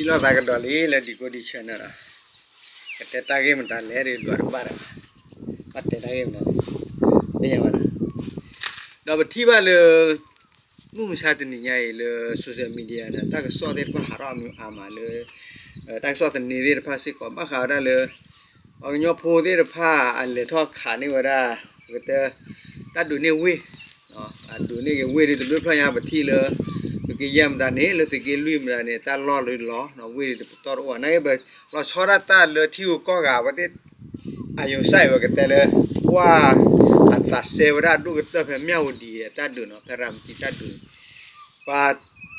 လီၤသးကဒီးလံလၢ Decoding Channel လီၤ. ကတဲတၢ်ဂ့ၢ်မတၤလဲၣ်ဒီး ဒွးတဘၣ်ဒီး ဘၣ်တဲတၢ်ဂ့ၢ်မတၤလဲၣ် သ့ၣ်ညါဘၣ်နီၤ. ဒီးပထံၣ်ဘၣ်လၢ မုၢ်မဆါတနံၤညါအံၤလၢ social media န့ၣ် တၢ်ကစီၣ်သ့ၣ်တဖၣ်ဟးထီၣ်အမံၤအါမးလၢ တၢ်ကစီၣ်သန့သ့ၣ်တဖၣ်စ့ၢ်ကီး ဘၣ်ဃးဝဲဒၣ်လၢ ပှၤကညီဖိသ့ၣ်တဖၣ် အလဲၤထီၣ်ခးန့ၢ်ဝဲဒၣ် ပကတဲ တၢ်ဒုးန့ၢ်ဝ့ၢ် အဒုးန့ၢ်က့ၤဝ့ၢ်ဒ်တဘျုးဖျၢၣ်ညါ ပထံၣ်လၢ သုးက့ယဲၢ်မတၤန့ၣ် လၢသုးက့လွံၢ်မတၤန့ၣ် တၢ်လီၢ်လၢလီၤ ဝ့ၢ်ဒ်တပတီၢ်တအိၣ်ဘၣ် နာ်က့ ပလီၤဆီဒၣ်တၢ်လၢထံဂုၤကီၢ်ဂၤ အဝဲသ့ၣ် အယိၤစဲး ပကတဲလၢ ကွၢ် အသးစဲဝဲဒၣ်ဒိၣ်ကတၢၢ်ဖဲ မြဝတီ အတၢ်ဒုးနီၤ ဖဲရၤမတံတၢ်ဒုးန့ၣ် ပှၤ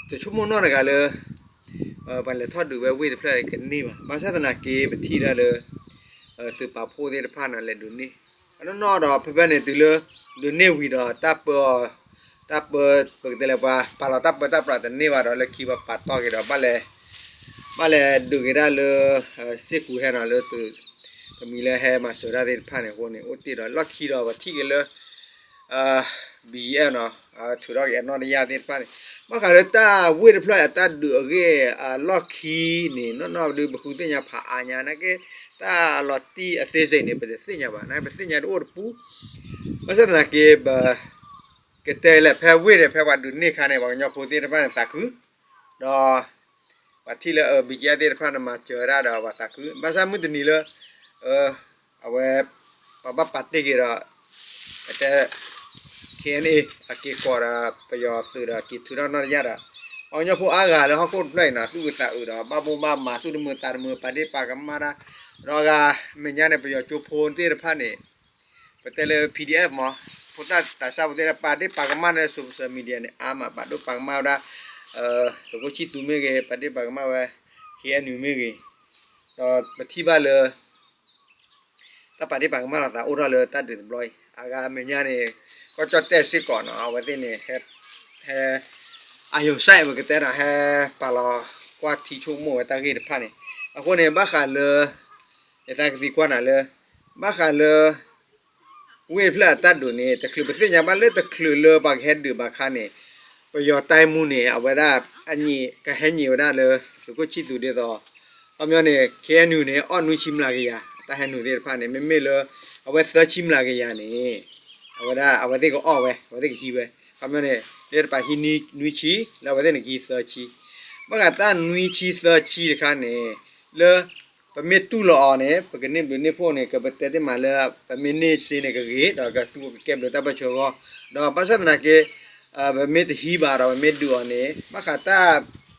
တဆိကမိၣ်နီၢ်တဂၤလၢ ပှၤလဲၤထီၣ်ဒုးဝဲဝ့ၢ်တဖျၢၣ်ကန့ၢ်ဘၣ် ဘၣ်ဆၣ်သနာ်က့ ပထံၣ်ဒၣ်လၢ သုးပာ်ဖှိၣ်သ့ၣ်တဖၣ်န့ၣ် လဲၤဒုးန့ၢ် အနီၢ်နီၢ်ဒီး ဖဲဖဲန့ၣ်တုၤလၢ ဒုးန့ၢ်ဝံၤဒီး တၢ်ပၢအီၤ တၢ်ပၢ ပကတဲလၢပှၤပာ်လီၤတၢ်ပၢတၢ်ပြးတန့ၢ်ဘၣ်ဒီး လၢခံပှၤပာ်တီၢ်က့ၤဒီး ဘၣ်လဲၤ ဘၣ်လဲၤဒုးက့ၤဒၣ်လၢ စ့ၢ်ကူၤဟဲနီၤလၢသုး တမံၤလၢဟဲမၤစၢၤတၢ်သ့ၣ်တဖၣ်န့ၣ်အဃိန့ၣ် အိၣ်တ့ၢ်ဒီးလီၢ်ခံဒီး ပထံၣ်က့ၤလၢ ဘံယဲၢ်နီၤ ထုးထီၣ်က့ၤအနီၢ်တယၢ်သ့ၣ်တဖၣ်န့ၣ် ဘၣ်ဃးလၢတၢ်ဝ့ၢ်တဖျၢၣ်အတၢ်ဒုးအဂ့ၢ်အလီၢ်ခံန့ၣ် နီၢ်နီၢ်ဒုးပဃုသ့ၣ်ညါဖးအါညါ နာ်က့ တၢ်လီၤတံၢ်အသေးစိတ်န့ၣ် ပတသ့ၣ်ညါဘၣ် နာ်က့ ပသ့ၣ်ညါတအိၣ်တပူၤ ဘၣ်ဆၣ်သနာ်က့ ပ ကတဲလဲၣ် ဖဲဝ့ၢ်န့ၣ် ဖဲပှၤဒုးန့ၢ်ခါန့ၣ် ပှၤကညီဖိသ့ၣ်တဖၣ်န့ၣ်သးခု ဒီး ပှၤထံၣ်လၢ ဘံယဲၢ်သ့ၣ်တဖၣ်န့ၣ် မၤစၢၤဝဲဒၣ်ဒီးပှၤသးခု ဘၣ်ဆၣ်မုၢ်တနံၤလၢ အဝဲ ပှၤဘၣ်ပာ်တ့ၢ်က့ၤဒီး ပတဲ ခ့ၣ်အဲၣ်ယူၣ် အက့ၤကိးဒီး ပယီၤသုးဒီးက့ၤထုးထီၣ်နီၢ်တယၢ်ဒီး ပှၤကညီဖိအါဂၤလၢဟီၣ်ခိၣ်တဖျၢၣ်အံၤနီၤ သူၣ်အုးသးအုးဒီး ဘၣ်မိၢ်ဘၣ်မး သူၣ်တမုာ်သးတမုာ် ပာ်ဒ့ၣ်ပာ်ကမၣ်တၢ် ဒီးအဂၤမဲာ်ညါန့ၣ် ပယီၤကၠိဖိသ့ၣ်တဖၣ်န့ၣ် ပတဲလၢ PDF မး ဖိသၣ်သးစၢ်ဖိသ့ၣ်တဖၣ် ပာ်ဒ့ၣ်ပာ်ကမၣ်လၢ social media န့ၣ် အါမး ပာ်ဒိၣ်ပာ်ကမၣ်ဝဲဒၣ် သုးခိၣ်ဆံၣ်သူမ့ၢ်ဂ့ၤ ပာ်ဒ့ၣ်ပာ်ကမၣ်ဝဲ ခ့ၣ်အဲၣ်ယူၣ် မ့ၢ်ဂ့ၤ ဒီးပထံၣ်ဘၣ်လၢ တၢ်ပာ်ဒ့ၣ်ပာ်ကမၣ်လိာ်သးအိၣ်ထီၣ်လၢတၢ်ဒုးတဘျီအံၤ အဂၤမဲာ်ညါန့ၣ် ကီၢ်ကၠီၣ်တဲၣ်စ့ၢ်ကီးနီၤ အဝဲသ့ၣ်န့ၣ် ဟဲ ဟဲ အယိၤစဲး ပကတဲနီၤ ဟဲပာ်လီၤကွၢ်ထံဆိကမိၣ်ဝဲတၢ်ဂ့ၢ်တဖၣ်န့ၣ် အဃိန့ၣ် ဘၣ်ဃးလၢ ယသးကသံကွၢ်နၤလၢ ဘၣ်ဃးလၢ ဝ့ၢ်တဖျၢၣ်အတၢ်ဒုးန့ၣ် တချုးပသ့ၣ်ညါဘၣ်လၢတချုးလၢပှၤကဟဲဒုးဘၣ်ခါန့ၣ် ပယီၤတိုင်းမှူးန့ၣ် အဝဲဒၣ် အညံး ကဟဲညံးဝဲဒၣ်လၢ သုးခိၣ်ဆံၣ်သူဒ်သိး ခီပညီန့ၣ် ခ့ၣ်အဲၣ်ယူၣ် န့ၣ် အီၣ်နွံဆံမျးကယၤ အတၢ်ဟဲနုာ်သ့ၣ်တဖၣ်န့ၣ် မ့မ့ၢ်လၢ အဝဲသၢဆံမျးကယၤန့ၣ် အဝဲဒၣ် အဝဲသ့ၣ်ကအီၣ်ဝဲ အဝဲသ့ၣ်ကဟံးဝဲ ခီပညီန့ၣ် လၢတပာ်ဟံးနွံဆံ လၢအဝဲသ့ၣ်န့ၣ်ကဟံးသၢဆံ ဘၣ်ဃးတၢ်နွံဆံသၢဆံတခါန့ၣ် လၢ ပမ့ၢ်တူၢ်လိာ်အီၤန့ၣ် ပကန့ၢ်ဘျုးန့ၢ်ဖှိၣ်န့ၣ် ကပတဲသ့မးလၢ ပမ့ၢ်န့ၢ်စ့န့ၣ်ကဂ့ၤ ဒီးကသူကကဲဘျုးတၢ်ပၢဆှၢအဂီၢ် ဒီးဘၣ်ဆၣ်သနာ်က့ ပမ့ၢ်တဟံးဘၣ်ဒီး ပမ့ၢ်ဒုးအီၤန့ၣ် ဘၣ်ဃးတၢ် တၢ်ဟ့ၣ်နီၤလီၤမျး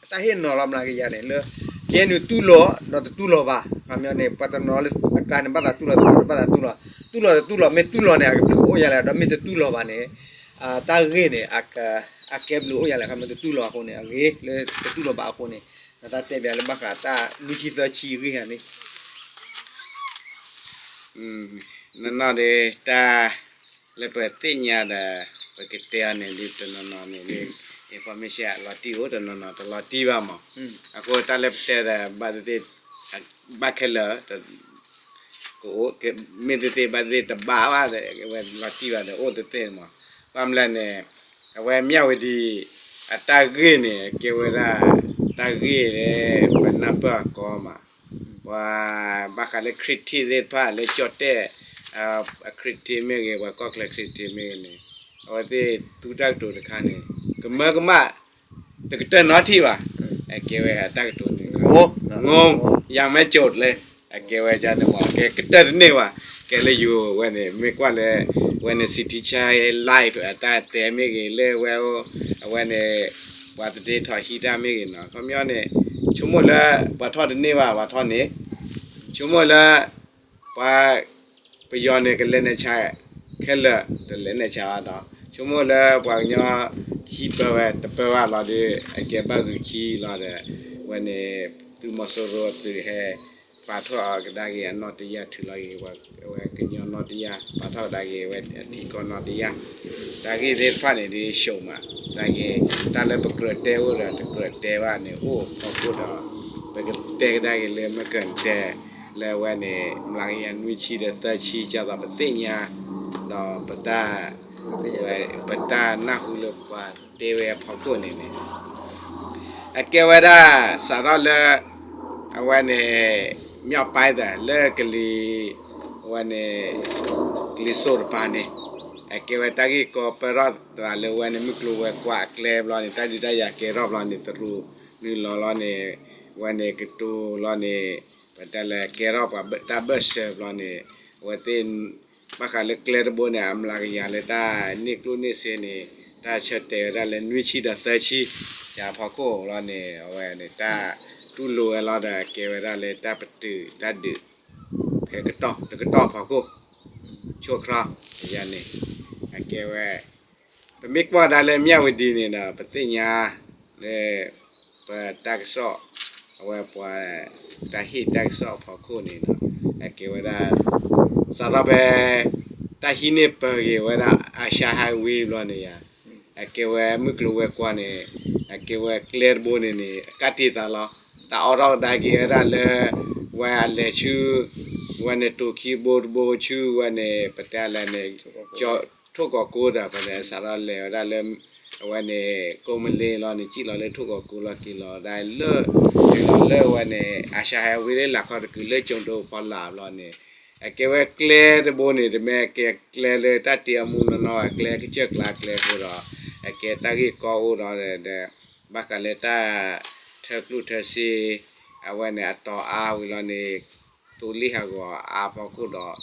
ကယၤန့ၣ် လၢ ခ့ၣ်အဲၣ်ယူၣ် တူၢ်လိာ် ဒီးတတူၢ်လိာ်ဘၣ် ခီပညီန့ၣ် ပှၤတနီၤလၢအကျါန့ၣ် ဘၣ်သးတူၢ်လိာ် တနီၤလၢဘၣ်သးတူၢ်လိာ် တူၢ်လိာ်တတူၢ်လိာ် မ့ၢ်တူၢ်လိာ်န့ၣ် အကဘျုးကအိၣ်ယါလဲၣ် ဒီးမ့ၢ်တတူၢ်လိာ်ဘၣ်န့ၣ် တၢ်ဂ့ၢ်န့ၣ် အကဲဘျုးအိၣ်ယါလဲၣ် ခီပညီတတူၢ်လိာ်အဃိန့ၣ် အဂ့ၤလၢတတူၢ်လိာ်ဘၣ်အဃိန့ၣ် ဒီးတၢ်တဲဘၣ်လၢဘၣ်ဃးတၢ်နွံဆံသၢဆံအဂ့ၢ်န့ၣ် နီၢ်နီၢ်ဒီး တၢ်လၢပသ့ၣ်ညါဒီး ပကတဲအီၤန့ၣ်ဒ်တနီၤနီၤန့ၣ်ဒ် information အလီၤတံၢ်အိၣ် တနီၤနီၤတလီၤတံၢ်ဘၣ်မး အဃိတၢ်လၢပတဲဒီး ဘၣ်သ့ၣ်သ့ၣ် ဘၣ်ခဲလၢာ် ကအိၣ် မ့ၢ်သ့ၣ်သ့ၣ် ဘၣ်သ့ၣ်သ့ၣ်တဘၣ်ဘၣ်ဒီး အဝဲလီၤတံၢ်ဘၣ်ဒီး အိၣ်သ့ၣ်သ့ၣ်မး ဘၣ်မနုၤလဲၣ်န့ၣ် အဝဲမၠၣ်ဝတံၤ အတၢ်ဂ့ၢ်န့ၣ် ကဲဝဲဒၣ် တၢ်ဂ့ၢ်လၢ ပနၢ်ပၢၢ်အကီမး ပှၤ ဘၣ်ဃးလၢ ခရံာ်ထံး သ့ၣ်တဖၣ် လၢကၠီၣ်တဲၣ် ခရံာ်ထံး မ့ၢ်ဂ့ၤ ပှၤကီၢ်ချၢ ခရံာ်ထံး မ့ၢ်ဂ့ၤန့ၣ် အဝဲသ့ၣ်သူတၢ်ကတိၤတခါန့ၣ် ကမၢကမၣ် တကတၢၢ်နီတထံၣ်ဘၣ် အကဲဝဲတၢ်ကတိၤန့ၣ် ငို ยังไม่จบเลย အကဲဝဲန့ၣ်မး ကဲကတၢၢ်တန့ၢ်ဘၣ် ကဲလၢယိၤဝဲန့ၣ် မ့ၢ်ကွၢ်လၢ ဝဲန့ၣ် City Chai Live အတၢ်တဲမ့ၢ်ဂ့ၤ လၢဝဲ အဝဲန့ၣ် ပှၤသဒ့ထီၣ်ဟံးတၢ်မ့ၢ်ဂ့ၤနီၤ ခီပညီန့ၣ် ဆိကမိၣ်လၢ ပှၤထီၣ်တန့ၢ်ဘၣ် ပှၤထီၣ်န့ၣ် ဆိကမိၣ်လၢ ပှၤ ပယီၤန့ၣ် ကလဲၤနုာ်ဆါ ခဲလၢာ် တလဲၤနုာ်ဆါဘၣ်ဒီး ဆိကမိၣ်လၢပှၤကညီ ဟံးပၢဝဲ တပၢဘၣ်လီၤဒီး အကဲဘၣ်ဂုာ်ခံလီၤဒီး ဝဲန့ၣ် သုးမီၤစိရိၤအသုးဟဲ ပာ်ထီၣ်ကဒါက့ၤအနီၣ်တယၢ် ထုးလီၤက့ၤ ဝဲကညီနီၣ်တယၢ် ပာ်ထီၣ်ကဒါက့ၤဝဲအထံကီၢ်နီၣ်တယၢ် တၢ်ဂ့ၢ်သ့ၣ်တဖၣ်န့ၣ် ဒ်ဆိးမး တၢ်ဂ့ၢ် တၢ်လၢပကြၢးတဲအိၣ်ဒီး တကြၢးတဲဘၣ်န့ၣ် အိၣ်ဖီခိၣ်ဒီး ပကတဲကဒါက့ၤလၢမ့ၢ်ကတဲ လၢဝဲန့ၣ် မျးကယၤနွံဆံဒီးသၢဆံ ဒ်သိးပသ့ၣ်ညါ ဒီးပတၢ် ပတၢ်နၢ်ဟူလၢပှၤတဲဝဲအဖီခိၣ်န့ၣ်န့ၣ် အကဲဝဲဒၣ် စးထီၣ်လၢ အဝဲန့ၣ် မြောက်ပိုင်းသ့ၣ် လၢကလံၤ အဝဲန့ၣ် ကလံၤစိးတပၤန့ၣ် အကဲဝဲတၢ်ဂ့ၢ်ကီပၢၢ်ထီၣ်သးလၢအဝဲန့ၣ် မုၢ်ကျိၤဝဲၤကွာ်အကျဲဘျီန့ၣ် တၢ်ဒုးတၢ်ယၤကဲထီၣ်ဘျီန့ၣ် တရူးနုာ်လီၤလီၤန့ၣ် အဝဲန့ၣ်ကတိၤလီၤန့ၣ် ပတဲလၢကဲထီၣ်ပှၤတၢ်ဘၢၣ်စၢၤဘျီန့ၣ် အဝဲသ့ၣ် ဘၣ်ဃးလၢကျဲတဘိန့ၣ် အမျးကယၤလၢတၢ်န့ၢ်ကျိၣ်န့ၢ်စ့န့ၣ် တၢ်ဆၢတဲာ်ဝဲဒၣ်လၢနွံဆံဒီးသၢဆံ ယၤဖီခိၣ်လီၤန့ၣ် အဝဲန့ၣ်တၢ်တူၢ်လိာ်ဝဲလီၤဒီး အကဲဝဲဒၣ်လၢတၢ်ပတုာ်တၢ်ဒုး ဖဲကတီၢ်တကတီၢ်ဖီခိၣ် ဆိခရီယၤန့ၣ် အကဲဝဲ ပမ့ၢ်ကွၢ်ဒၣ်လၢမၠၣ်ဝတံၤန့ၣ်ဒီး ပသ့ၣ်ညါလၢ ပတၢ်ကစီၣ် အဝဲပှၤ တၢ်ဟ့ၣ်တၢ်ကစီၣ်အဖီခိၣ်န့ၣ်ဒီး အကဲဝဲဒၣ် စးထီၣ်ဖဲ တၢ်ဟံးန့ၢ်ပၢၤက့ၤဝဲဒၣ် Asia Highway ဘျီန့ၣ်ယါ အကဲဝဲမုၢ်ကျိၤဝဲၤကွာ်န့ၣ် အကဲဝဲကျဲတဘိန့ၣ်န့ၣ် အကးတံာ်သးလီၤ. တၢ်အိးထီၣ်ကဒါက့ၤဝဲဒၣ်လၢ ဝဲအလဲၤဆူ ဝဲန့ၣ်တိၤခံဘိတဘိဆူဝဲန့ၣ် ပတဲလဲၣ်န့ၣ် ကၠီ ထိၣ်ကီၤကိဒီး ပစးထီၣ်လဲၤဝဲဒၣ်လၢ အဝဲန့ၣ် ကိးမလ့လီၤန့ၣ် စံၣ်လီၤလၢထိၣ်ကီၤကိလီၤက့ၤလီၤဒၣ်လၢ လၢဝဲန့ၣ် Asia Highway လၢလာ်ခီတကုာ်လၢကၠိၤဒိဖီလာ်ဘျီန့ၣ် အကဲဝဲကျဲတဘိန့ၣ် တမ့ၢ်ကဲကျဲလၢတၢ်တ့အမူနီၢ်နီၢ် အကျဲကစၢၢ်ကျါကျဲအဃိဒီး အကဲတၢ်ဂ့ၢ်ကီအိၣ်ဒီး ဘၣ်ဃးလၢတၢ်ထၢကျိၣ်ထၢစ့ အဝဲန့ၣ်အတီၤအါဝံၤလီၤန့ၣ် သိလ့ၣ်ဟးဂီၤအါဖီခိၣ်ဒီး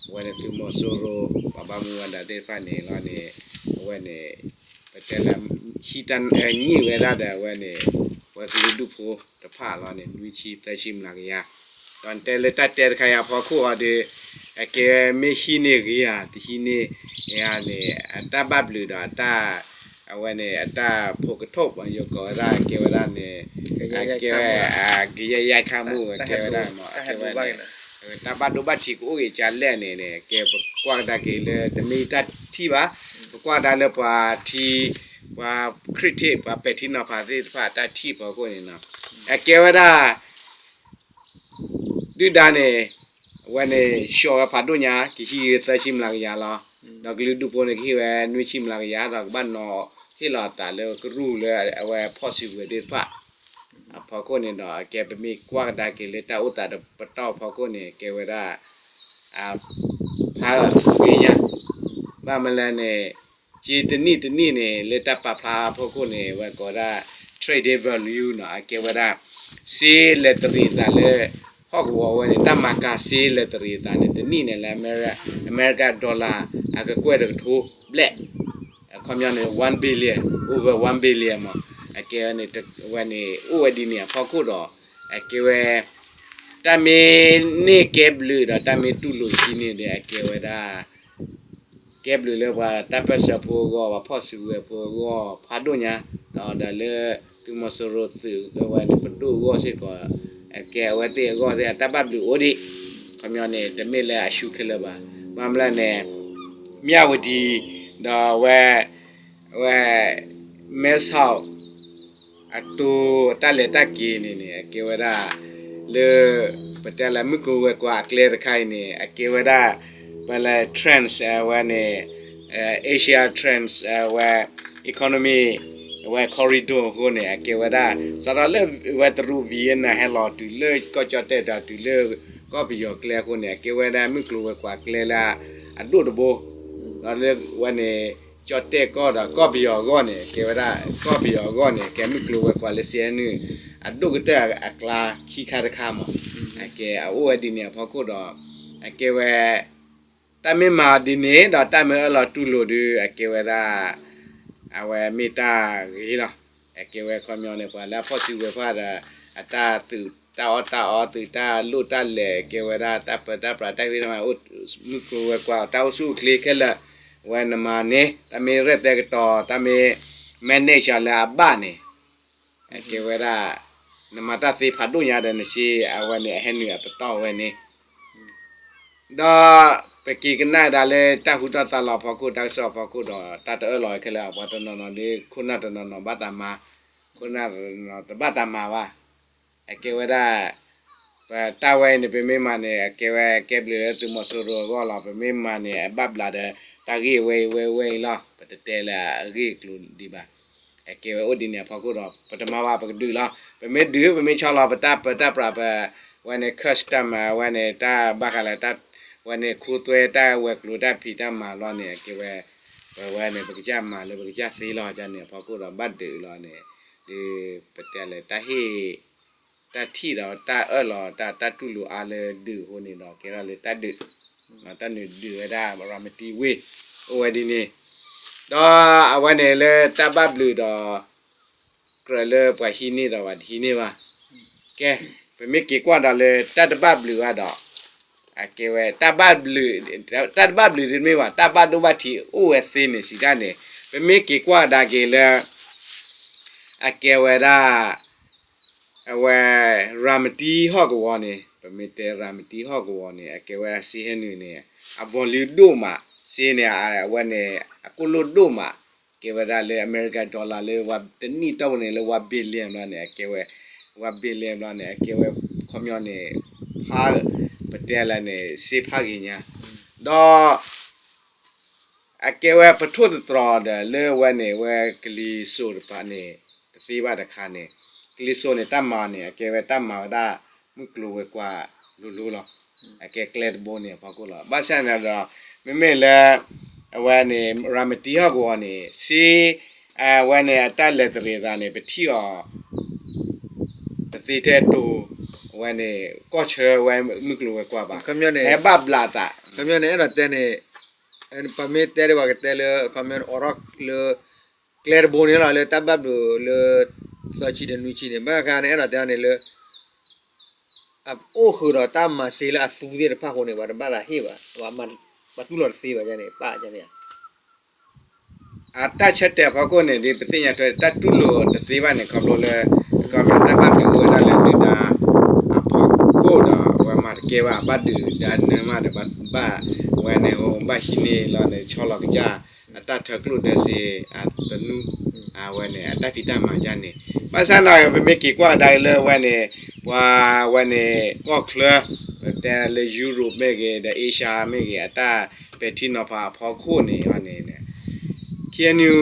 အဝဲန့ၣ်သုးမီၤစိရိၤ ပှၤဘၣ်မူဘၣ်ဒါသ့ၣ်တဖၣ်န့ၣ်လီၤန့ၣ် အဝဲန့ၣ် ပတဲလၢ ဟံးတၢ် ညံ့ဝဲဒၣ်ဒီးအဝဲန့ၣ် ပှၤကလုာ်ဒူၣ်ဖိတဖၣ်လီၤန့ၣ် နွံဆံသၢဆံမျးကယၤ ဒီးတဲလၢတၢ်တဲတခါယၤဖီခိၣ်အီၤဒီး အကဲမ့ၢ်ဟံးန့ၢ်ဂ့ၤဧါ တဟံးန့ၢ်ဧါန့ၣ် အတၢ်ဘၣ်ဘျုးဒီးအတၢ် အဝဲန့ၣ် အတၢ်ဖိကထိၣ်ပှၤယိၤကိးဝဲဒၣ် ကဲဝဲဒၣ်န့ၣ် အကဲဝဲ ကယဲၢ်ယဲၢ်ခါမူ ကဲဝဲဒၣ်မ့ၢ် ကဲဝဲဒၣ် တၢ်ဘၣ်ဒိဘၣ်ထံးကအိၣ်ဂ့ၤကလဲာ်န့ၣ်န့ၣ် ကဲပကွၢ်ကဒါက့ၤလၢတမ့ၢ်တၢ်ထံၣ်ဘၣ် ပကွၢ်ကဒါလၢပှၤထံ ပှၤခရံာ်ထံး ပှၤပဲာ်ထံနီၤဖးသ့ၣ်တဖၣ်အတၢ်ထံၣ်ဖီခိၣ်န့ၣ်နီၤ အကဲဝဲဒၣ် ဒုၣ်ဒါန့ၣ် အဝဲန့ၣ် ဆှီဝဲဖးဒိၣ်ညါ ကဟံးဂ့ၤသၢဆံမျးကယၤလီၤ. ဒီးကလုာ်ဒူၣ်ဖိန့ၣ် ကဟ့ၣ်ဝဲနွံဆံမျးကယၤ ဒီးကဘၣ်နီၤဟ့ၣ်လီၤအသးလၢကရူၢ်လၢအဝဲဖီၣ်စုကဝဲၤသ့ၣ်တဖၣ် အဖီခိၣ်န့ၣ်ဒီး အကဲပမ့ၢ်ကွၢ်ကဒါက့ၤလၢတၢ်အိၣ်သးတပတီၢ်ဖီခိၣ်န့ၣ် ကဲဝဲဒၣ် ဖျါဂ့ၤညါ ဘၣ်မနုၤလဲၣ်န့ၣ် က့တနံၣ်တနံၣ်န့ၣ် လၢတၢ်ပာ်ဖျါအဖီခိၣ်န့ၣ် အဝဲကိးဝဲဒၣ် trade value နီၤ အကဲဝဲဒၣ် စ့လဲၤတရံးအသးလၢ ဟီၣ်ကဝီၤဝဲန့ၣ် တၢ်မၤကၤစ့လဲၤတရံးအသးန့ၣ် တနံၣ်န့ၣ်လၢ အမဲရကၤ dollar အကကွဲၢ်တကထိဘျဲၣ် အခီပညီန့ၣ် one billion, over one billion မး အကဲဝဲန့ၣ် အဝဲန့ၣ် အိၣ်ဝဲဒ်န့ၣ်အဖီခိၣ်ဒီး အကဲဝဲ တၢ်မ့ၢ်န့ၢ်ကဲဘျုးဒီး တၢ်မ့ၢ်တူၢ်လိာ်ဆံန့ၣ်ဒီး အကဲဝဲဒၣ် ကဲဘျုးလၢပှၤတၢ်ပၢၢ်ဆၢဖိအဂီၢ် ပှၤဖီၣ်စုကဝဲၤဖိအဂီၢ် ဖးဒိၣ်ညါ ဒီးဒီးလၢ သုးမီၤစိရိၤသုးအဝဲန့ၣ် ပဒိၣ်အဂီၢ်စ့ၢ်ကီး အကဲအဝဲသ့ၣ်အဂီၢ်သ့ၣ် အတၢ်ဘၣ်ဘျုးအိၣ်ဒံး ခီပညီန့ၣ် တမ့ၢ်လၢအဆူခဲလၢာ်ဘၣ် ဘၣ်မနုၤလဲၣ်န့ၣ် မၠၣ်ဝတံၤ ဒီးအဝဲ အဝဲ မဲဆီး အတိၤတၢ်လဲၤတၢ်က့ၤန့ၣ်န့ၣ် အကဲဝဲဒၣ် လၢ ပတဲလၢမုၢ်ကျိၤဝဲၤကွာ်အကျဲတခါအံၤန့ၣ် အကဲဝဲဒၣ် ပလဲၤ trans အဝဲန့ၣ် Asia trans အဝဲ economy အဝဲ corridor အဃိန့ၣ် အကဲဝဲဒၣ် စးထီၣ်လၢဝဲတရူး Vietnam ဟဲလီၤတုၤလၢကီၢ်ကၠီၣ်တဲၣ်ဒီးတုၤလၢ ကီၢ်ပယီၤကျဲအဃိန့ၣ် အကဲဝဲဒၣ်မုၢ်ကျိၤဝဲၤကွာ်ကျဲလၢ အဒိၣ်တဘိ ဒီးလၢဝဲန့ၣ် ကၠီၣ်တဲၣ်ကီၢ်ဒီးကီၢ်ပယီၤအဂီၢ်န့ၣ် ကဲဝဲဒၣ် ကီၢ်ပယီၤအဂီၢ်န့ၣ် ကဲမုၢ်ကျိၤဝဲၤကွာ်လၢစ့နုၢ် အဒိၣ်ကတၢၢ်အကျါခံခါတခါမး အကဲအအိၣ်ဝဲဒ်န့ၣ်အဖီခိၣ်ဒီး အကဲဝဲ တၢ်မ့ၢ်မၤဒ်န့ၣ်ဒီးတၢ်မ့ၢ်အၢၣ်လီၤတူၢ်လိာ်ဒုး အကဲဝဲဒၣ် အဝဲမ့ၢ်တၢ်ဂ့ၤလီၤ. အကဲဝဲခီပညီန့ၣ် ပှၤလၢအဖီၣ်စုကဝဲၤဖၣ်ဒီး အတၢ်သုးတၢ်အီၣ်တၢ်အီ သုးတၢ်လိၣ်တၢ်လဲၤ ကဲဝဲဒၣ်တၢ်ပၢတၢ်ပြးတၢ်ဖံးတၢ်မၤအိၣ် မုၢ်ကျိၤဝဲၤကွာ်တၢ်အိၣ်ဆူၣ်အိၣ်ချ့ခဲလၢာ် အဝဲနမၤန့ၣ် တၢ်မ့ၢ်ရဲၣ်သဲကတီၤ တၢ်မ့ၢ် manage လၢအဘၣ်န့ၣ် အကဲဝဲဒၣ် နမၤတၢ်သ့ဖးဒိၣ်ညါဒီးနစ့ အဝဲန့ၣ် အဟဲနုာ်အပတီၢ်ဝဲန့ၣ် ဒီးပက့ၤကနၣ်ဒၣ်လၢတၢ်ဟူထီၣ်သါလီၤဖီခိၣ် တၢ်ကစီၣ်အဖီခိၣ်ဒီး တၢ်တအၢၣ်လီၤခဲလၢာ် ပှၤတနီၤနီၤဒီး ခိၣ်နၢ်တနီၤနီၤဘၣ်သးမၤ, ခိၣ်နၢ်တနီၤနီၤတဘၣ်သးမၤဘၣ်. အကဲဝဲဒၣ် ပတၢ်ဝဲအံၤန့ၣ် ပမ့ၢ်မၤန့ၣ် အကဲဝဲကဲဘျုးလၢသုးမီၤစိရိၤအဂီၢ်လီၤ. ပမ့ၢ်မၤန့ၣ် အဘၣ်ဘျးဒီး တၢ်ဂ့ၢ်ဝဲအံၤဝဲဝဲအံၤလီၤ. ပတတဲလၢအဂ့ၢ်အကျိၤဒံးဘၣ်. အကဲဝဲအိၣ်ဒ်န့ၣ်အဖီခိၣ်ဒီး ပတမၤဘၣ်ပကဒုးလီၤ. ပမ့ၢ်ဒုး ပမ့ၢ်ဆီလီၤပတၢ်ပၢတၢ်ပြး ပဝဲန့ၣ် custom ဝဲန့ၣ် တၢ်ဘၣ်ဃးလၢ ဝဲန့ၣ်ခိသွဲတၢ်ဝဲၤကျိၤတၢ်ဖံးတၢ်မၤဘျီန့ၣ် အကဲဝဲ ပဝဲန့ၣ် ပကစၢ်မၤလၢပကစၢ်သ့လီၤန့ၣ်အဖီခိၣ်ဒီး ဘၣ်ဒုးလီၤန့ၣ် ဒုးပတဲလၢတၢ်ဟ့ၣ် တၢ်ထံၣ်ဒီးတၢ်အၢၣ်လီၤတၢ် တၢ်တူၢ်လိာ်အါလၢဒုးအဃိန့ၣ်ဒီး ကဲထီၣ်လၢတၢ်ဒုး, တၢ်နုာ်ဒုးဝဲဒၣ် ရၤမတံဝ့ၢ် အိၣ်ဝဲဒ်န့ၣ်, ဒီးအဝဲန့ၣ်လၢတၢ်ဘၣ်ဘျုးဒီး ကြၢးလၢပှၤဟံးန့ၢ်ဒီးပှၤတဟံးန့ၢ်ဘၣ်, ကဲ, ပမ့ၢ်က့ၤကွၢ်ဒီးလၢတၢ်တဘၣ်ဘျုးဘၣ်ဒီး အကဲဝဲ တၢ်တဘၣ်ဘျုးတမ့ၢ်ဘၣ် တၢ်ဘၣ်ဒိဘၣ်ထံးအိၣ်ဝဲသ့န့ၣ်စံးတၢ်န့ၣ် ပမ့ၢ်က့ၤကွၢ်ကဒါက့ၤလၢ အကဲဝဲဒၣ် အဝဲ ရၤမတံဟီၣ်ကဝီၤန့ၣ် ပမ့ၢ်တဲရၤမတံဟီၣ်ကဝီၤန့ၣ် အကဲဝဲဒၣ်စ့ဟဲနုာ်န့ၣ် အ volume ဒိၣ်မး, စ့န့ၣ် အဝဲန့ၣ် အကိၣ်လိၣ်ဒိၣ်မး, ကဲဝဲဒၣ်လၢ American dollar လၢ တနံၣ်တီၢ်ပူၤန့ၣ် လၢ one billion ဘျီန့ၣ် အကဲဝဲ one billion ဘျီန့ၣ် အကဲဝဲ ခီပညီန့ၣ် ဖး ပတဲလၢန့ၣ် စ့ဖးဂ့ၤညါ, ဒီး အကဲဝဲပထိၣ်သတြီၤဒီးလၢဝဲန့ၣ် ဝဲကလံၤစိးတပၤန့ၣ် တသ့ဘၣ်တခါန့ၣ်, ကလံၤစိးန့ၣ် တၢ်မၤန့ၣ် အကဲဝဲတၢ်မၤဝဲဒၣ် မုၢ်ကျိၤဝဲၤကွာ်လိၤလိၤလီၤ. အကဲကျဲတဘိန့ၣ်အဖီခိၣ်လီၤ. ဘၣ်ဆၣ်န့ၣ်ဒီး မ့မ့ၢ်လၢ အဝဲန့ၣ် ရၤမတံဟီၣ်ကဝီၤန့ၣ် စ့ အဝဲန့ၣ် အတၢ်လဲၤတရံးအသးန့ၣ် ပထံၣ်အီၤ တသ့ထဲတိၤ အဝဲန့ၣ် ကီၢ်ဆၢဝဲမုၢ်ကျိၤဝဲၤကွာ်ဘၣ်, ဟဲဘၣ်ဘျးအသး ခီပညီန့ၣ် အဲၣ်ဒိးတဲန့ၣ် ပမ့ၢ်တဲဒ်ပှၤကတဲလၢ ခီပညီန့ၣ် အိးထီၣ်လၢ ကျဲတဘိန့ၣ်လီၤ လၢတၢ်ဘၣ်ဘျုးလၢ သၢဆံဒီးနွံဆံန့ၣ် ဘၣ်ဃးန့ၣ် အဲၣ်ဒိးတဲန့ၣ်လၢ အအိၣ်ဃုာ်ဒီးတၢ်မၤစ့လၢအသူသ့ၣ်တဖၣ်အဃိန့ၣ် ပှၤတဘၣ်သးဟ့ၣ်ဘၣ်, ပှၤတူၢ်လိာ်တသ့ဘၣ်န့ၣ် ပၣ်န့ၣ် အတၢ်ဆၢတဲာ်အဖီခိၣ်န့ၣ် ဒ်ပသ့ၣ်ညါထွဲ တၢ်တူၢ်လိာ်တသ့ဘၣ်န့ၣ် ခီဖျိလၢ ခီဖျိတၢ်ဘၣ်ဒုးအိၣ်ဝဲဒၣ်လၢဒုၣ်ဒါအဖီခိၣ်ဒီး အဝဲမၤတကဲဘၣ် ဘၣ်ဒုးဒါနၢမးဒီး ဘၣ်ဝဲန့ၣ် ဘၣ်ဟံးန့ၢ်လီၤန့ၣ် ဆီလီၤကစၢ် အတၢ်ထၢကျိၣ်ဒၢစ့အသနူ အဝဲန့ၣ် အတၢ်ဖံးတၢ်မၤဒ်န့ၣ် ဘၣ်ဆၣ်န့ၣ် ပမ့ၢ်က့ၤကွၢ်ကဒါက့ၤလၢဝဲန့ၣ် ပှၤဝဲန့ၣ် ကီၢ်ချၢ ပတဲလၢ Europe မ့ၢ်ဂ့ၤ ဒီး Asia မ့ၢ်ဂ့ၤ အတၢ်ပဲာ်ထံနီၤဖးအဖီခိၣ်န့ၣ်န့ၣ် KNU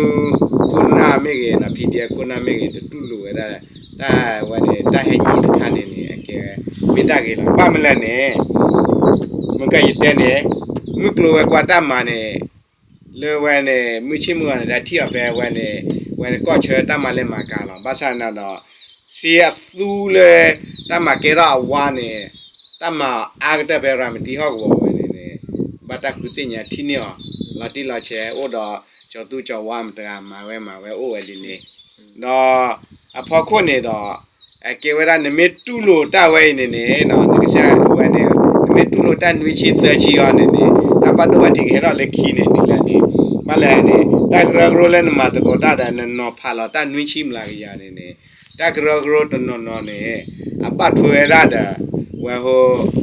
ခိၣ်နၢ်မ့ၢ်ဂ့ၤ PDF ခိၣ်နၢ်မ့ၢ်ဂ့ၤ တတူၢ်လိာ်ဝဲဒၣ် တၢ်ဝဲန့ၣ် တၢ်ဟဲညံးတခါန့ၣ်န့ၣ် အကဲ မ့ၢ်တၢ်ဂ့ၤလီၤ. ဘၣ်မနုၤလဲၣ်န့ၣ် မ့ၢ်ကယတဲန့ၣ် မုၢ်ကျိၤဝဲၤကွာ်တၢ်မၤန့ၣ် လၢဝဲန့ၣ် မုၢ်ဆ့ၣ်မုၢ်ဂီၤန့ၣ် တၢ်ထံၣ်အီၤဖဲဝဲန့ၣ် ဝဲန့ၣ်ကီၢ်ဆၢတၢ်မၤလဲၢ်မၤကၤလီၤ. ဘၣ်ဆၣ်န့ၣ်ဒီး စ့အသူလၢ တၢ်မၤကဲထီၣ်အဝါန့ၣ် တၢ်မၤအါကတၢၢ်ဖဲရၤမတံဟီၣ်ကဝီၤဝဲန့ၣ်န့ၣ် ဘၣ်တၢ်ဃုသ့ၣ်ညါထံၣ်န့ၢ်အီၤ လီၤတံၢ်လီၤဆဲး အိၣ်ဒီးကၠီၤသူကၠီၤဝါမတၤတဂၤ မၤဝဲမၤဝဲအိၣ်ဝဲဒ်န့ၣ် ဒီးအဖီခိၣ်န့ၣ်ဒီး အကဲဝဲဒၣ်နမ့ၢ်တူၢ်လိာ်တၢ်ဝဲအံၤန့ၣ်န့ၣ် နကစၢ်ဝဲန့ၣ် နမ့ၢ်တူၢ်လိာ်တၢ်နွံဆံသၢဆံအီၤန့ၣ်န့ၣ် တၢ်ဘၣ်ဒိဘၣ်ထံးကဟဲထီၣ်လၢခံန့ၣ် ဒ်လဲၣ်န့ၣ် ဘၣ်လဲၣ်န့ၣ် တၢ်ကရၢကရိလၢနမၤသကိးတၢ်ဒီး နနီၤဖးလီၤတၢ်နွံဆံမျးကယၤန့ၣ်န့ၣ် တၢ်ကရၢကရိတနီၤနီၤန့ၣ် အဘၣ်ထွဲဝဲဒၣ်ဒီး ဝဲဟိ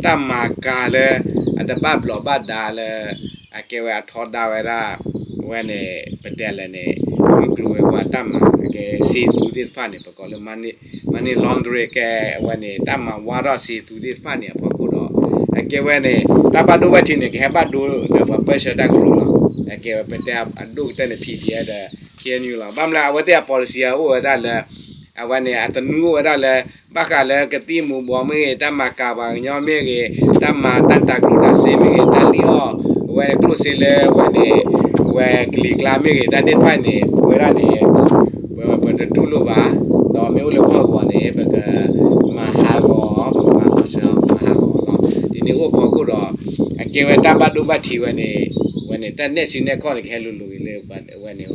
တၢ်မၤကၤလၢ အတဘၣ်ဘျီးဘၣ်ဒါလၢ အကဲဝဲအထီဒါဝဲဒၣ် ဝဲန့ၣ် ပတဲလဲၣ်န့ၣ် မုၢ်ကျိၤဝဲၤကွာ်တၢ်မၤ အကဲစ့သူသ့ၣ်တဖၣ်န့ၣ် ပကိးလၢ money laundering ကဲဝဲန့ၣ် တၢ်မၤဝါထီၣ်စ့သူသ့ၣ်တဖၣ်န့ၣ် အဖီခိၣ်ဒီး အကဲဝဲန့ၣ် တၢ်ဘၣ်ဒိဘၣ်ထံးန့ၣ် ကဟဲဘၣ်ဒိဒီးပှၤပၢဆှၢတၢ်ကရူၢ်လီၤ. အကဲဝဲပတဲအဒိၣ်ကတၢၢ်န့ၣ် PDF ဒီး KNU လီၤ. ဘၣ်မနုၤလဲၣ် အဝဲသ့ၣ်အ policy အိၣ်ဝဲဒၣ်လၢ အဝဲန့ၣ် အသနူအိၣ်ဝဲဒၣ်လၢ ဘၣ်ဃးလၢကသံၣ်မူၤဘှီးမ့ၢ်ဂ့ၤ တၢ်မၤကၤပှၤကညီမ့ၢ်ဂ့ၤ တၢ်မၤတၢ်တၤကျိၤတၤစ့မ့ၢ်ဂ့ၤ တၢ်လံၣ်အီၣ် အဝဲန့ၣ်ကျိၣ်စ့လၢဝဲန့ၣ် ဝဲကလံၤကျါမ့ၢ်ဂ့ၤ တၢ်သ့ၣ်တဖၣ်န့ၣ် ပဝဲဒၣ်န့ၣ် ပ ပတတူၢ်လိာ်ဘၣ် ဒီးမ့ၢ်အိၣ်လၢပှၤဂီၢ်န့ၣ် ပကမၤဟးဂီၤအီၤ ပကမၤလီၤစၢၤအီၤ ပကမၤဟးဂီၤအီၤလီၤ. ဒ်န့ၣ်အိၣ်ဖီခိၣ်ဒီး အကဲဝဲတၢ်ဘၣ်ဒိဘၣ်ထံးဝဲန့ၣ် ဝဲန့ၣ် တၢ်နဲၣ်စုနဲၣ်ခီၣ်န့ၣ် ကဟဲလိၤလိၤဂ့ၤလၢ ဝဲန့ၣ်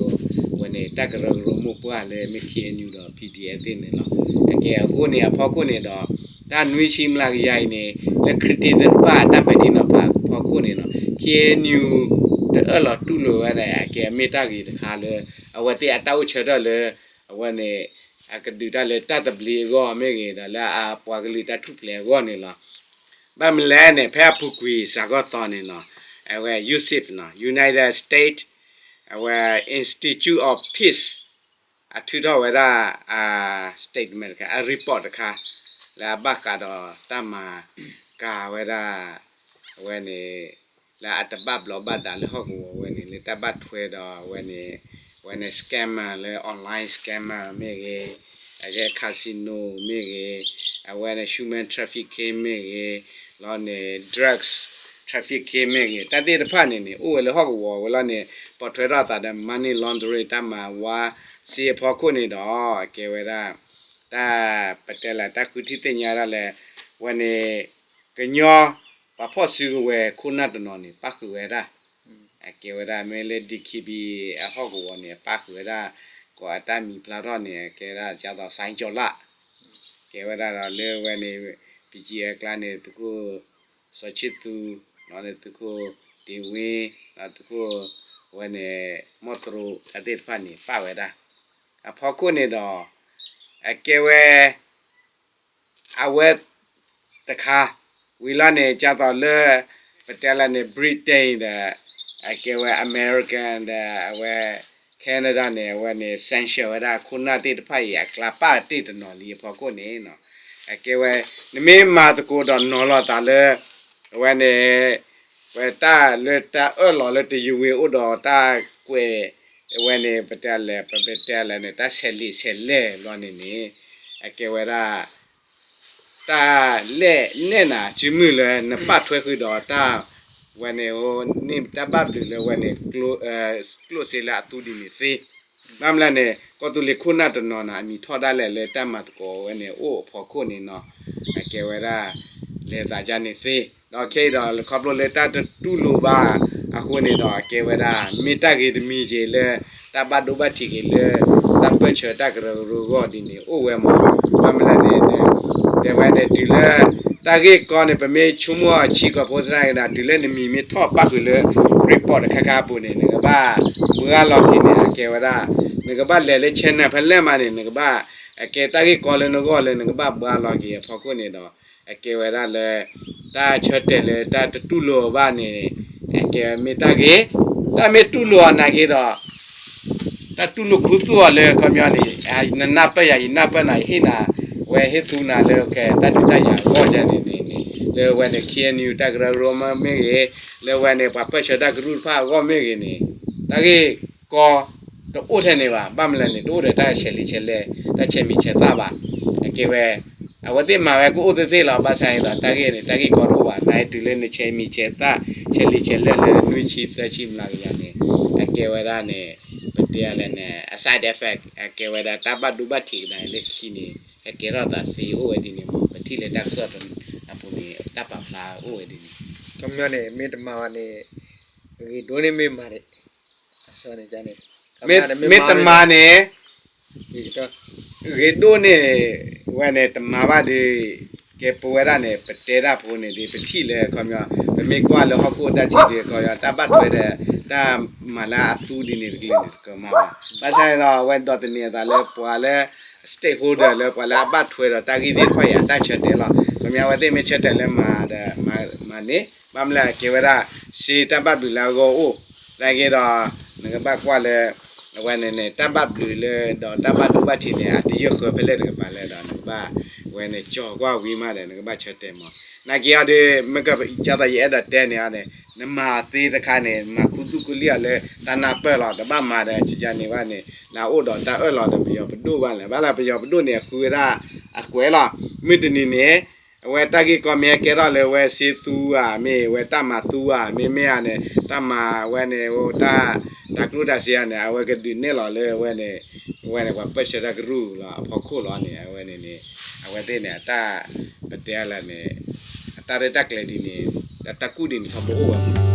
ဝဲန့ၣ် တၢ်ကရၢကရိမိၢ်ပှၢ်လၢမ့ၢ် KNU ဒီး PDF သ့ၣ်န့ၣ်လီၤ. အကဲအဃိန့ၣ် အဖီခိၣ်န့ၣ်ဒီး တၢ်နွံဆံမျးကယၤအံၤန့ၣ် လၢခရံာ်တ့သ့ၣ်တဖၣ်အတၢ်ပဲာ်ထံနီၤဖးအဖီခိၣ်န့ၣ်လီၤ. KNU တအၢၣ်လီၤတူၢ်လိာ်ဝဲန့ၣ် အကဲမ့ၢ်တၢ်ဂ့ၤတခါလၢ အဝဲသ့ၣ်အတၢ်အိၣ်ဆၢထၢၣ်လၢ အဝဲန့ၣ် အကဒုးတၢ်လၢတၢ်သဘျ့အဂီၢ်မ့ၢ်ဂ့ၤ ဒီးလၢအပှၤကလုာ်တၢ်ထူၣ်ဖျဲးအဂီၢ်န့ၣ်လီၤ. ဘၣ်မနုၤလဲၣ်န့ၣ် ဖဲအပူၤကွံာ်စှၤကီၢ်သီန့ၣ်လီၤ အဝဲ USIP နီၤ United States အဝဲ Institute of Peace အထုးထီၣ်ဝဲဒၣ် statement တခါ အ report တခါ လၢအဘၣ်ဃးဒီးတၢ်မၤကၤဝဲဒၣ် အဝဲန့ၣ် လၢအတဘၣ်ဘျီးဘၣ်ဒါလၢဟီၣ်ကဝီၤဝဲန့ၣ် လၢတၢ်ဘၣ်ထွဲဒီးအဝဲန့ၣ် အဝဲန့ၣ် scammer လၢ online scammer မ့ၢ်ဂ့ၤ, အကဲ casino မ့ၢ်ဂ့ၤ, အဝဲန့ၣ် human trafficking မ့ၢ်ဂ့ၤ, လီၤန့ၣ် drugs trafficking မ့ၢ်ဂ့ၤ, တၢ်သ့ၣ်တဖၣ်န့ၣ်န့ၣ် အိၣ်ဝဲလၢဟီၣ်ကဝီၤဝဲလီၤန့ၣ် ပိာ်ထွဲထီၣ်အသးဒီး money laundering တၢ်မၤဝါစ့အဖီခိၣ်န့ၣ်ဒီး ကဲဝဲဒၣ် တၢ် ပတဲလၢတၢ်ဃုထံၣ်သ့ၣ်ညါဒၣ်လၢ ဝဲန့ၣ် ကညီ ပှၤဖီၣ်စုကဝဲၤခိၣ်နၢ်တနီၤန့ၣ် ပၣ်ဃုာ်ဝဲဒၣ် အကဲဝဲဒၣ်မ့ၢ်လၢ DKBA အဟီၣ်ကဝီၤန့ၣ် ပၣ်ဃုာ်ဝဲဒၣ် ကိးအတၢ်မံၤဖျါထီၣ်န့ၣ် အကဲဒၣ်ကသိး စဲကၠီၤလၣ် ကဲဝဲဒၣ်ဒီးလၢဝဲန့ၣ် ပကံအကျါန့ၣ် သုးခိၣ် စီၤဆံသူ လီၤန့ၣ် သုးခိၣ် ဒ့ဝ့ လီၤသုးခိၣ် ဝဲန့ၣ် မီၢ်တရူး တၢ်သ့ၣ်တဖၣ်န့ၣ် ပၣ်ဝဲဒၣ် အဖီခိၣ်န့ၣ်ဒီး အကဲဝဲ အဝဲ တခါ ဝံၤလီၤန့ၣ် ကသိးလၢ ပတဲလၢန့ၣ် Britain ဒီး အကဲဝဲ American ဒီး အဝဲ Canada န့ၣ် အဝဲန့ၣ် sanction ဝဲဒၣ်ခိၣ်နၢ်သ့ၣ်တဖၣ်အံၤ အကျါပၣ်တ့ၢ်တနီၤလံအဖီခိၣ်န့ၣ် အကဲဝဲ နမ့ၢ်မၤသကိးဒီးနီၤလီၤသးလၢ အဝဲန့ၣ် ဝဲတၢ်လၢတၢ်အၢၣ်လီၤလၢတယဝ့ၤအိၣ်ဒီးတၢ်ကွဲး အဝဲန့ၣ် ပတဲလဲၣ် ပတဲလဲၣ်န့ၣ် တၢ်ဆဲးလံာ်ဆဲးလဲၢ်ဘျီန့ၣ်န့ၣ် အကဲဝဲဒၣ် တၢ်လဲၣ်နဲၣ်နၤစုမုၢ်လၢနပာ်ထွဲဃုာ်ဒီးတၢ် ဝဲန့ၣ် န့ၢ်တၢ်ဘၣ်ဘျုးလၢဝဲန့ၣ် ကျိၣ်စ့လၢအသူဒ်န့ၣ်သ့ ဘၣ်မနုၤလဲၣ်န့ၣ် ကီၢ်သူလ့ၤခိၣ်နၢ်တနီၤန့ၣ် အမံၤထီၣ်ဒၣ်လဲာ်လၢတၢ်မၤသကိးဝဲန့ၣ်အိၣ်အဖီခိၣ်န့ၣ်နီၤ အကဲဝဲဒၣ် လဲၤသးဒ်န့ၣ်သ့ ဒီးခဲအံၤဒီးလၢခီဖျိလၢတၢ်တတူၢ်လိာ်ဘၣ်အဃိန့ၣ်ဒီး အကဲဝဲဒၣ် မ့ၢ်တၢ်ဂ့ၤတမံၤက့ၤလၢ တၢ်ဘၣ်ဒိဘၣ်ထံးက့ၤလၢ တၢ်ပၢၢ်ဆၢတၢ်ကရၢကရိအဂီၢ်ဒ်န့ၣ် အိၣ်ဝဲမး ဘၣ်မနုၤလဲၣ်န့ၣ် တဲဝဲန့ၣ် တုၤလၢ တၢ်ဂ့ၢ်ကီန့ၣ် ပမ့ၢ်ဆိကမိၣ်အဆံးကိာ်ဖိစ့ၢ်ကီးဒီး တုၤလၢနမံၤမ့ၢ်ထီၣ်ပၣ်ဃုာ်လၢ report တခါခါအပူၤန့ၣ် နကဘၣ်ဘှါလီၤက့ၤန့ၣ် အကဲဝဲဒၣ် နကဘၣ်လဲၤလၢ channel ဖဲလဲၣ်မးန့ၣ် နကဘၣ် အကဲတၢ်ဂ့ၢ်ကီလၢနဂီၢ်လၢနကဘၣ်ဘှါလီၤက့ၤအဖီခိၣ်န့ၣ်ဒီး အကဲဝဲဒၣ်လၢ တၢ်ဆၢတဲာ်လၢတၢ်တတူၢ်လိာ်အီၤဘၣ်န့ၣ် အကဲမ့ၢ်တၢ်ဂ့ၤ တၢ်မ့ၢ်တူၢ်လိာ်အီၤနာ်က့ဒီး တၢ်တူၢ်လိာ်ခူသူၣ်အီၤလၢခီပညီန့ၣ် နနၢ်ပၢၢ်ယၤ ယနၢ်ပၢၢ်နၤ ယဟ့ၣ်နၤ ဝဲဟ့ၣ်သူနၤလၢကဲတၢ်ဒုးတၢ်ယၤအဂီၢ်န့ၣ်န့ၣ် လၢဝဲန့ၣ် KNU တၢ်ကရၢကရိမ့ၢ်ဂ့ၤ လၢဝဲန့ၣ် ပှၤပၢၢ်ဆၢတၢ်ကရူၢ်တဖၣ်အဂီၢ်မ့ၢ်ဂ့ၤန့ၣ် တၢ်ဂ့ၢ်ကီ တအိၣ်ထဲန့ၣ်ဘၣ် ဘၣ်မနုၤလဲၣ်န့ၣ် တအိၣ်ဒီးတၢ်ဆဲးလံာ်ဆဲးလဲၢ် တၢ်ဆဲးမံၤဆဲးသၣ်ဘၣ် အကဲဝဲ အဝဲသ့ၣ်မၤဝဲကအိၣ်သ့ၣ်သ့ၣ်လီၤ ဘၣ်ဆၣ်န့ၣ်ဒီး တၢ်ဂ့ၢ်န့ၣ် တၢ်ဂ့ၢ်ကီတအိၣ်ဘၣ် နတုၤလၢနဆဲးမံၤဆဲးသၣ် ဆဲးလံာ်ဆဲးလဲၢ်လၢနွံဆံသၢဆံမျးကယၤန့ၣ် အကဲဝဲဒၣ်န့ၣ် ပတဲလဲၣ်န့ၣ် အ side effect အကဲဝဲဒၣ်တၢ်ဘၣ်ဒိဘၣ်ထံးကဒါလၢခံန့ၣ် ဟဲကဲထီၣ်သးသ့အိၣ်ဝဲဒ်န့ၣ်မး ပထံၣ်လၢတၢ်ကစီၣ်အပူၤန့ၣ် တၢ်ပာ်ဖျါအိၣ်ဝဲဒ်န့ၣ် ခီပညီန့ၣ် မ့ၢ်တမၤဘၣ်န့ၣ် ဂ့ၤဒိၣ်န့ၢ်မ့ၢ်မၤဒံး အစီန့ၣ်န့ၣ် မ့ၢ်တမၤန့ၣ် ဂ့ၤဒိၣ်န့ၢ် ဝဲန့ၣ် တမၤဘၣ်ဒီး ကဲပဝဲဒၣ်န့ၣ် ပတဲတၢ်ဖိန့ၣ်ဒီး ပထံၣ်လၢခီပညီ ပမ့ၢ်ကွၢ်လၢဟီၣ်ခိၣ်တၢ်ထံၣ်ဒီး ခီပညီ တၢ်ဘၣ်ထွဲဒီး တၢ်မၤလၢအသူဒ်န့ၣ်တကလုာ်န့ၣ် တကမၤဘၣ် ဘၣ်ဆၣ်န့ၣ်ဒီး အဝဲဒိးသန့ၤအသးလၢပှၤလၢ stakeholder လၢပှၤလၢအဘၣ်ထွဲဒီးတၢ်ဂ့ၢ်သ့ၣ်တဖၣ်အံၤ အတၢ်ဆၢတဲာ်လီၤ. ခီပညီ အဝဲသ့ၣ်မ့ၢ်ဆၢတဲာ်လၢမၤဒီး မၤန့ၣ် ဘၣ်မနုၤလဲၣ် ကဲဝဲဒၣ် စ့တၢ်ဘၣ်ဘျုးလၢအဂီၢ်အိၣ် နာ်က့ဒီး နကဘၣ်ကွၢ်လၢ အဝဲန့ၣ်န့ၣ် တၢ်ဘၣ်ဘျုးလၢ ဒီးတၢ်ဘၣ်ဒိဘၣ်ထံးန့ၣ် အတယၢၢ်ဃၢဖဲလဲၣ်တကပၤလဲၣ်ဒီး နကဘၣ် ဝဲန့ၣ် ကၠီၤကွၢ်ဝံၤမးဒီး နကဘၣ်ဆၢတဲာ်မး နာ်က့အီၤဒီး မ့ၢ်ကစၢ်သးယအဲၣ်ဒိးတဲန့ၣ်အီၤန့ၣ် နမၤသ့တခါန့ၣ် မၤခူသူၣ်ခူလံၢ်အီၤလၢ တၢ်နၢ်ပၢၢ်လီၤ တဘၣ်မၤဒီး ကကန့ၣ်ဘၣ်န့ၣ် နအိၣ်ဒီးတၢ်အၢၣ်လီၤဒီးပယီၤပဒိၣ်ဘၣ်လဲၣ် ဘၣ်လၢပယီၤပဒိၣ်န့ၣ် အဃုဝဲဒၣ် အကွဲးလီၤ မုၢ်တနံၤန့ၣ် အဝဲတၢ်ဂ့ၢ်ကီမ့ၢ်ဟဲကဲထီၣ်လၢဝဲစ့သူဧါ မ့ၢ်ဝဲတၢ်မၤသူဧါ မ့မ့ၢ်ဧါန့ၣ် တၢ်မၤဝဲန့ၣ် တၢ် တၢ်ကျိၣ်တၢ်စ့ဧါန့ၣ် အဝဲကဒုးနဲၣ်လီၤလၢဝဲန့ၣ် ဝဲန့ၣ် ပှၤပၢၢ်ဆၢတၢ်ကရူၢ်လီၤ အဖီခိၣ်လီၤန့ၣ် အဝဲန့ၣ်န့ၣ် အဝဲသ့ၣ်န့ၣ် အတၢ် ပတဲလၢန့ၣ် အတၢ်ရဲၣ်တၢ်ကျဲၤဒ်န့ၣ် တၢ်ကူၣ်ဒ်န့ၣ် ထီဘိအိၣ်ဝဲ